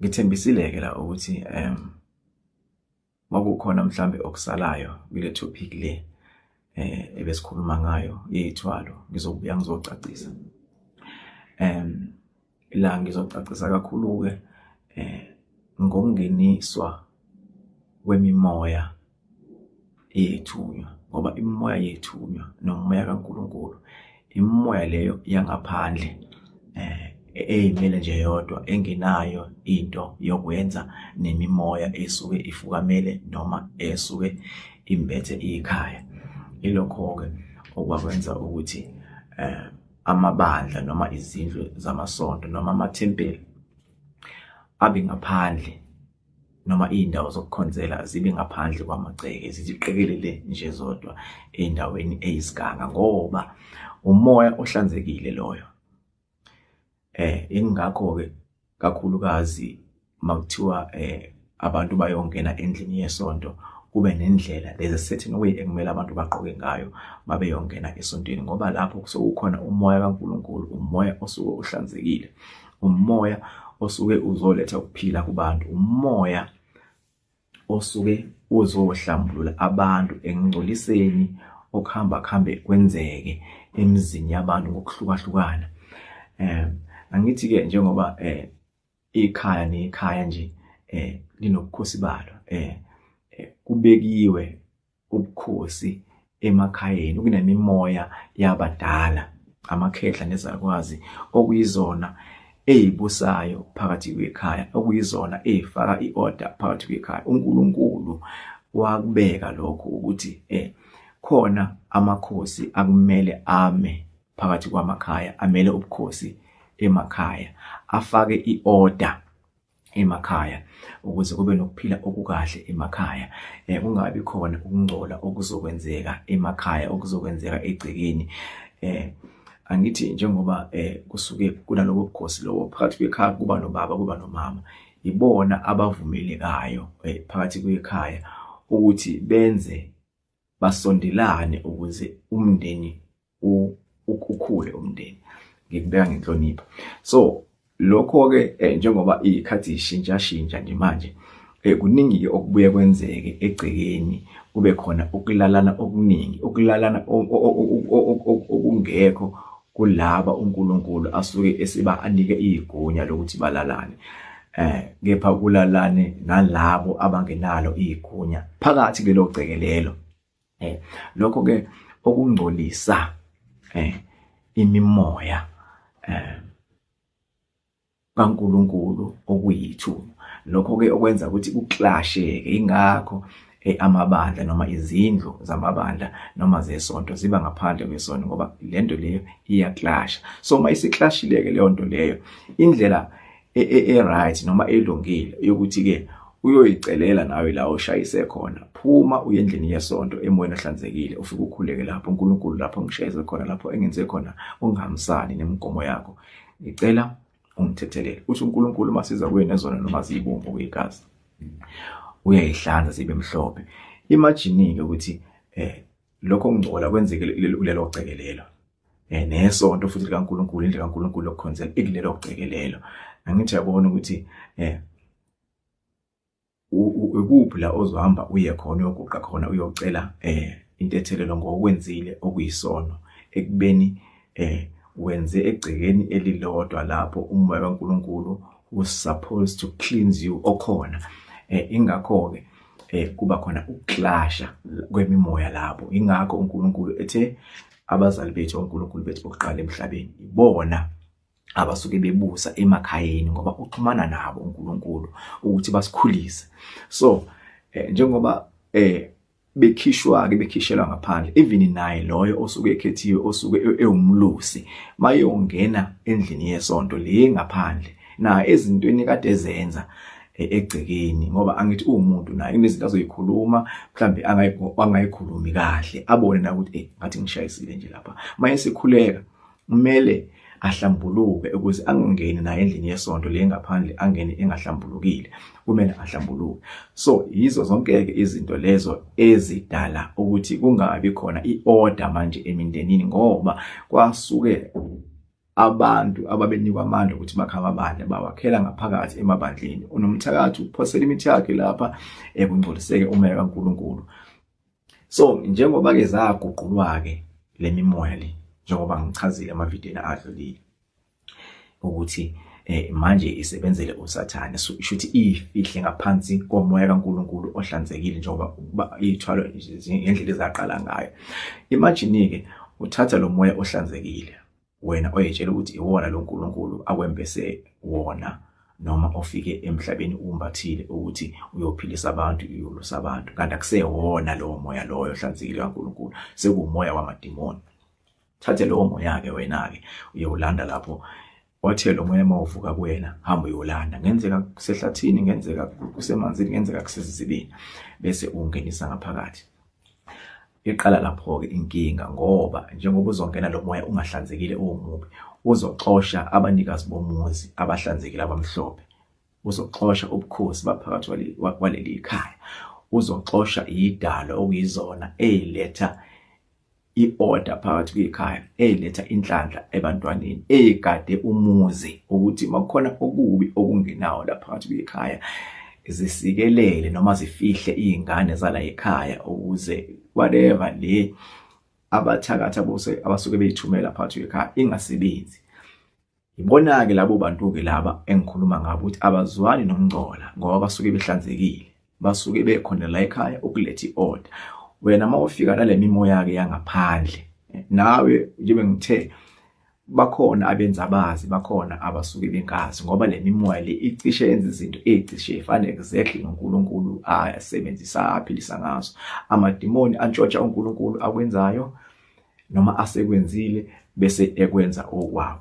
Ngithembisile-ke la ukuthi makukhona mhlambe okusalayo kule topic le ebesikhuluma ngayo yey'thwalo, ngizobuya ngizocacisa. La ngizocacisa kakhulu-ke ngokungeniswa kwemimoya yethunywa ngoba imimoya yethunywa nomoya kaNkulunkulu imimoya leyo yangaphandle eyimele nje yodwa engenayo into yokwenza nemimoya esuke ifukamele noma esuke imbethe ikhaya. Ilokho-ke okwakwenza ukuthi amabandla noma izindlu zamasonto noma amathempeli abe ngaphandle noma iy'ndawo zokukhonzela zibe ngaphandle kwamagceke, ziziqekelele nje zodwa endaweni eyisiganga ngoba umoya ohlanzekile loyo. Ingakho-ke kakhulukazi makuthiwa abantu bayongena endlini yesonto kube nendlela, there's a certain way ekumele abantu bagqoke ngayo mabeyongena esontweni ngoba lapho kusuke kukhona umoya kaNkulunkulu, umoya osuke uhlanzekile. Umoya osuke uzoletha ukuphila kubantu, umoya osuke uzohlambulula abantu ekungcoliseni okuhamba kuhambe kwenzeke emizini yabantu ngokuhlukahlukana. Angithi-ke njengoba ikhaya nekhaya nje linobukhosi balo, kubekiwe ubukhosi emakhayeni kunemimoya yabadala, amakhehla nezakwazi okuyizona ezibusayo phakathi kwekhaya, okuyizona ezifaka i-order phakathi kwekhaya. UNkulunkulu wakubeka lokho ukuthi khona amakhosi akumele ame phakathi kwamakhaya, amele ubukhosi emakhaya, afake i-order emakhaya ukuze kube nokuphila okukahle emakhaya, kungabi khona ukungcola okuzokwenzeka emakhaya, okuzokwenzeka egcekeni. Angithi njengoba kusuke kunalobo bukhosi lobo phakathi kwekhaya kuba nobaba kuba nomama, ibona abavumelekayo phakathi kwekhaya ukuthi benze basondelane ukuze umndeni ukhule umndeni. Ngikubeka ngenhlonipho. So, lokho-ke njengoba iy'khathi zishintshashintsha nje manje, kuningi-ke okubuye kwenzeke egcekeni, kube khona ukulalana okuningi, ukulalana okungekho kulaba uNkulunkulu asuke esiba anike igunya lokuthi balalane. Kepha kulalane nalabo abangenalo igunya phakathi kulelo gceke lelo. Lokho ke okungcolisa imimoya kaNkulunkulu okuyithunywa. Lokho ke okwenza ukuthi kuklasheke, ingakho amabandla noma izindlu zamabandla noma zesonto ziba ngaphandle kwesonto ngoba lento leyo iyaklasha. So uma isiklashile-ke leyo nto leyo, indlela e-right noma elungile yokuthi-ke uyoyicelela nawe la oshayise khona, phuma uye endlini yesonto emoyeni ohlanzekile, ufike ukhuleke lapho, uNkulunkulu lapho ngishayise khona, lapho engenze khona ungihambisani nemigomo yakho, ngicela ungithethelele. Uthi uNkulunkulu uma siza kuye nezona noma ziyibomvu kwegazi uyayihlanza zibe mhlophe. Imagine-ke ukuthi lokho kungcola kwenzeke kulelo gceke lelo. Nesonto futhi likaNkulunkulu, indlu kaNkulunkulu yokukhonzela ikulelo gceke lelo. Angithi uyabona ukuthi ikuphi la ozohamba uye khona uyoguqa khona uyocela intethelelo ngokwenzile okuyisono ekubeni wenze egcekeni elilodwa lapho umoya kaNkulunkulu was supposed to cleanse you okhona. Ingakho-ke kuba khona ukuclasha kwemimoya lapho. Ingakho uNkulunkulu ethe abazali bethu, onkulunkulu bethu bokuqala emhlabeni ibona abasuke bebusa emakhayeni ngoba uxhumana nabo uNkulunkulu ukuthi basikhulise. So njengoba bekhishwa ke bekhishelwa ngaphandle, even naye loyo osuke ekhethiwe osuke ewumlusi mayongena endlini yesonto le ngaphandle na ezintweni kade ezenza egcekeni, ngoba angithi uwumuntu naye kunezinto azoyikhuluma mhlambe angayikhulumi kahle, abone na ukuthi ngathi ngishayisile nje lapha. Mayesikhuleka kumele ahlambuluke ukuze angangeni naye endlini yesonto le ngaphandle, angene engahlambulukile, kumele ahlambuluke. So yizo zonke-ke izinto lezo ezidala ukuthi kungabi khona i-order manje emindenini, ngoba kwasuke Abantu ababenikwa amandla ukuthi bakhe amabandla bawakhela ngaphakathi emabandleni. Unomthakathi uphosela imithi yakhe lapha ekungcoliseke umoya kaNkulunkulu. So njengoba ke zaguqulwa ke lemimoya le, njengoba ngichazile emavidiyweni adlulile ukuthi manje isebenzele uSathane, so isho ukuthi ifihle ngaphansi komoya kaNkulunkulu ohlanzekile njengoba iy'thwalo ngendlela ezaqala ngayo. Imagine ke uthatha lo moya ohlanzekile wena oyetshela ukuthi iwona lo Nkulunkulu akwembese wona noma ofike emhlabeni umbathile ukuthi uyophilisa abantu, uyolusa abantu, kanti akusewona lowo moya loyo ohlanzekile kaNkulunkulu, sekuwumoya wamadimoni. Thathe lowo moya-ke wena-ke uyowulanda lapho wathe lo moya mawuvuka kuwena, hamba uyolanda, ngenzeka kusehlathini, ngenzeka kusemanzini, ngenzeka kusezizibeni, bese uwungenisa ngaphakathi. Iqala lapho-ke inkinga ngoba njengoba uzongena lo moya ungahlanzekile uwumubi, uzoxosha abanikazi bomuzi abahlanzekile abamhlophe, uzoxosha ubukhosi baphakathi kwaleli khaya, uzoxosha idalo okuyizona eziletha i-order phakathi kwekhaya, eyiletha inhlanhla ebantwaneni, eyigade umuzi ukuthi makukhona okubi okungenawo la phakathi kwekhaya zisikelele noma zifihle iy'ngane zala ekhaya ukuze whatever le abathakathi abasuke beyithumela phakathi kwekhaya ingasebenzi. Yibona-ke labo bantu-ke laba engikhuluma ngabo ukuthi abazwani nokungcola ngoba basuke behlanzekile, basuke bekhona la ekhaya ukuletha i-order. Wena uma ufika nale mimoya-ke yangaphandle, nawe njengoba ngithe bakhona abenza bazi, bakhona abasuke bengazi ngoba le mimoya le icishe yenza izinto ezicishe ifane exactly noNkulunkulu asebenzisa aphilisa ngazo. Amadimoni antshontsha uNkulunkulu akwenzayo noma asekwenzile bese ekwenza okwawo,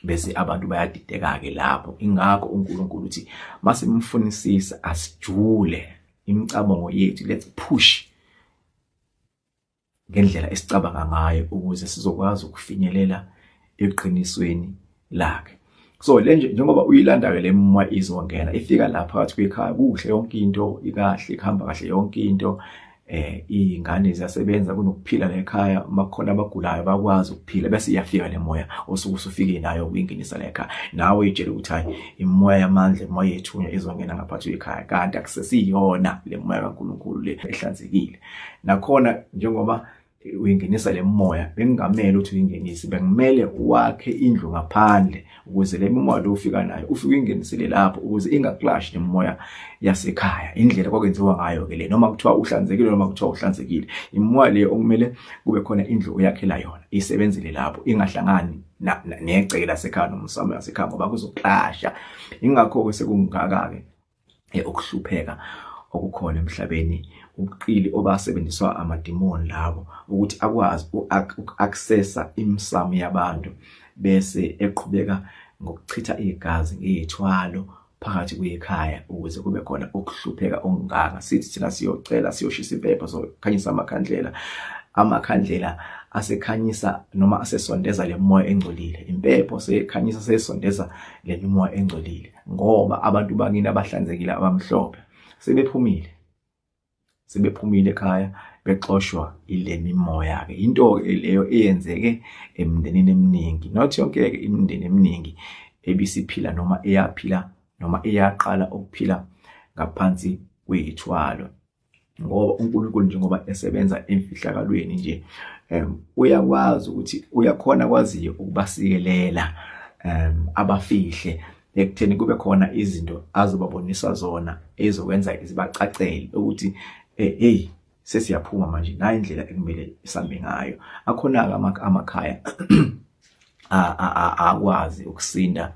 bese abantu bayadideka-ke lapho. Ingakho uNkulunkulu uthi masimfunisisa asijule imicabango yethu, let's push ngendlela esicabanga ngayo ukuze sizokwazi ukufinyelela eqinisweni lakhe. So le nje njengoba uyilanda-ke le moya izongena ifika la phakathi kwekhaya, kuhle yonke into ikahle, kuhamba kahle yonke into, iy'ngane ziyasebenza, kunokuphila la ekhaya, uma kukhona abagulayo bakwazi ukuphila, bese iyafika le moya osuke usufike nayo uyingenisa la ekhaya. Nawe uyitshela ukuthi hhayi imimoya yamandla, imimoya yethunya izongena ngaphakathi kwekhaya, kanti akusesiyona le moya kaNkulunkulu le ehlanzekile. Nakhona njengoba uyingenisa le moya, bekungamele ukuthi uyingenise, bekumele wakhe indlu ngaphandle ukuze le mimoya lo ufika nayo ufike uyingenisele lapho ukuze ingaklashi nemimoya yasekhaya. Indlela kwakwenziwa ngayo ke le, noma kuthiwa uhlanzekile noma kuthiwa uhlanzekile, imimoya le okumele kube khona indlu oyakhela yona isebenzele lapho, ingahlangani negceke lasekhaya nomsamo yasekhaya ngoba kuzoklasha. Ingakho-ke sekungaka-ke ukuhlupheka okukhona emhlabeni, ubuqili obasebenziswa amadimoni labo ukuthi akwazi uku-accessa imisamo yabantu bese eqhubeka ngokuchitha igazi ngey'thwalo phakathi kwekhaya ukuze kube khona ukuhlupheka okungaka. Sithi thina siyocela, siyoshisa impepho, sokhanyisa amakhandlela, amakhandlela asekhanyisa noma asesondeza le moya engcolile, impepho sekhanyisa sesondeza le mimoya engcolile ngoba abantu bakini abahlanzekile abamhlophe sebephumile, sebephumile ekhaya bexoshwa ile mimoya-ke. Into-ke leyo eyenzeke emndenini eminingi, not yonke-ke imindeni eminingi ebisiphila noma eyaphila noma eyaqala ukuphila ngaphansi kwey'thwalo. Ngoba uNkulunkulu njengoba esebenza emfihlakalweni nje, uyakwazi ukuthi uyakhona kwaziyo ukubasikelela, abafihle ekutheni kube khona izinto azobabonisa zona ezokwenza zibacacele ukuthi hey sesiyaphuma manje, nayi indlela ekumele sihambe ngayo. Akhona-ke amakhaya akwazi ukusinda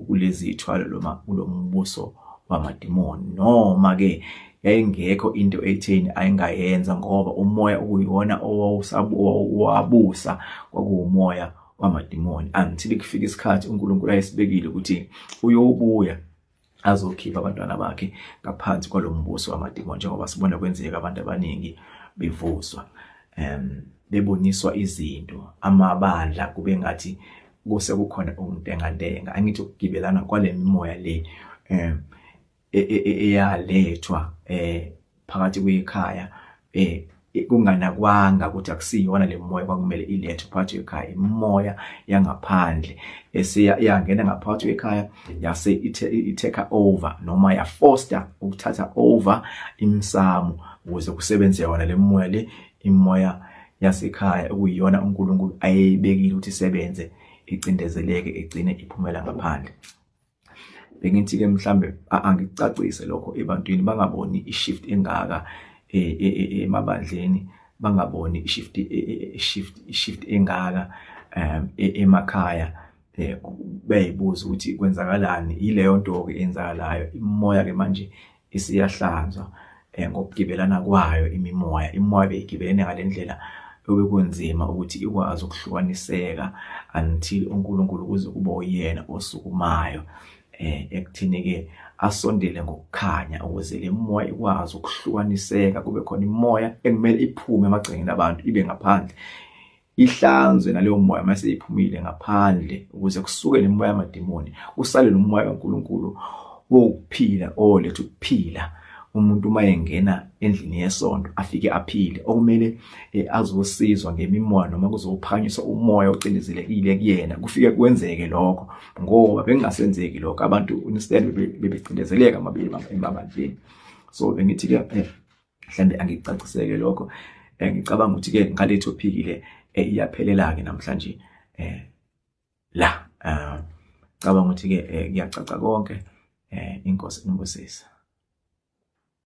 kulezi ithwalo noma kulo mbuso wamadimoni, noma ke yayingekho into etheni ayingayenza ngoba umoya okuyiwona owabusa kwakuwumoya wamadimoni until kufika isikhathi uNkulunkulu ayesibekile ukuthi uyobuya azokhipha abantwana bakhe ngaphansi kwalo mbuso wamadimoni, njengoba sibona kwenzeka abantu abaningi bevuswa, beboniswa izinto, amabandla kube ngathi kuse kukhona ukuntengantenga. Angithi ukugibelana kwale mimoya le eyalethwa phakathi kwekhaya, Kunganakwanga ukuthi akusiyona le moya kwakumele ilethwe phakathi kwekhaya, imimoya yangaphandle eseyangena ngaphakathi kwekhaya yase i-take over noma yafoster ukuthatha over imsamo ukuze kusebenze yona le moya le, imimoya yasekhaya okuyiyona uNkulunkulu ayeyibekile ukuthi isebenze, icindezeleke igcine iphumela ngaphandle. Bengithi-ke mhlambe angikucacise lokho ebantwini bangaboni i-shift engaka emabandleni, bangaboni i-shift i-shift i-shift engaka emakhaya, beyibuza ukuthi kwenzakalani. Yileyo nto-ke eyenzakalayo, imimoya-ke manje isiyahlanzwa ngokugibelana kwayo imimoya. Imimoya beyigibelene ngale ndlela obekunzima ukuthi ikwazi ukuhlukaniseka until uNkulunkulu kuze kube uyena osukumayo ekuthini-ke asondele ngokukhanya ukuze le moya ikwazi ukuhlukaniseka, kube khona imoya ekumele iphume emagcekeni abantu ibe ngaphandle, ihlanzwe naleyo moya mase iphumile ngaphandle ukuze kusuke nemimoya yamadimoni kusale nomoya kaNkuluNkulu wokuphila oletha ukuphila. Umuntu uma engena endlini yesonto afike aphile, okumele azosizwa ngemimoya noma kuzophakanyiswa umoya ocindezelekile kuyena, kufike kwenzeke lokho ngoba bengingasenzeki lokho, abantu instead bebecindezeleka emabandleni. So bengithi-ke mhlambe angikucaciseke lokho. Ngicabanga ukuthi ke ngale topic le iyaphelela ke namhlanje la. Cabanga ukuthi ke kuyacaca konke. Inkosi inibusise.